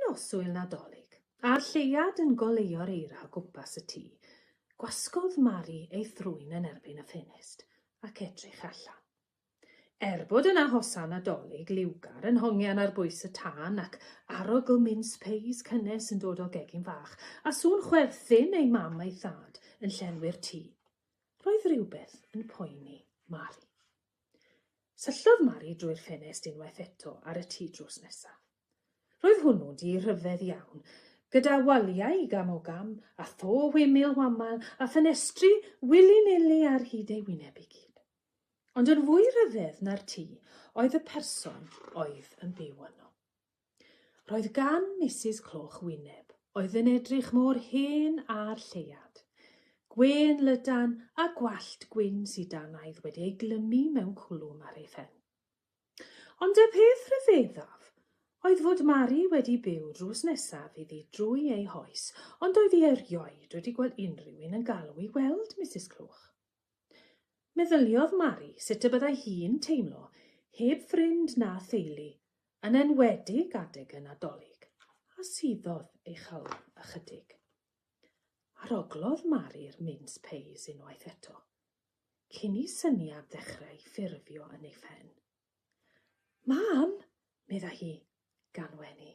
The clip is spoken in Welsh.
noswyl Nadolig, a'r lleuad yn goleuo'r eira o gwmpas y tŷ, gwasgodd Mari ei thrwyn yn erbyn y ffenest ac edrych allan. Er bod yna hosan Nadolig liwgar yn hongian ar bwys y tân ac arogl mins peis cynnes yn dod o gegin fach a sŵn chwerthin ei mam a'i thad yn llenwi'r tŷ, roedd rhywbeth yn poeni Mari. Syllodd Mari drwy'r ffenest unwaith eto ar y tŷ drws nesaf. Roedd hwnnw'n dŷ rhyfedd iawn, gyda waliau igam ogam, a tho wymil wamal, a ffenestri wili-nili ar hyd ei wyneb i gyd. Ond yn fwy rhyfedd na'r tŷ oedd y person oedd yn byw yno. Roedd gan Misus Cloch wyneb oedd yn edrych mor hen â'r lleuad. Gwên lydan a gwallt gwyn sidanaidd wedi ei glymu mewn cwlwm ar ei phen. Ond y peth rhyfeddaf oedd fod Mari wedi byw drws nesaf iddi drwy ei hoes, ond doedd hi erioed wedi gweld unrhyw un yn galw i weld Misus Cloch. Meddyliodd Mari sut y byddai hi'n teimlo heb ffrind na theulu, yn enwedig adeg y Nadolig, a suddodd ei chalon ychydig. Aroglodd Mari'r mins peis unwaith eto, cyn i syniad ddechrau ffurfio yn ei phen. Mam! meddai hi, gan wenu.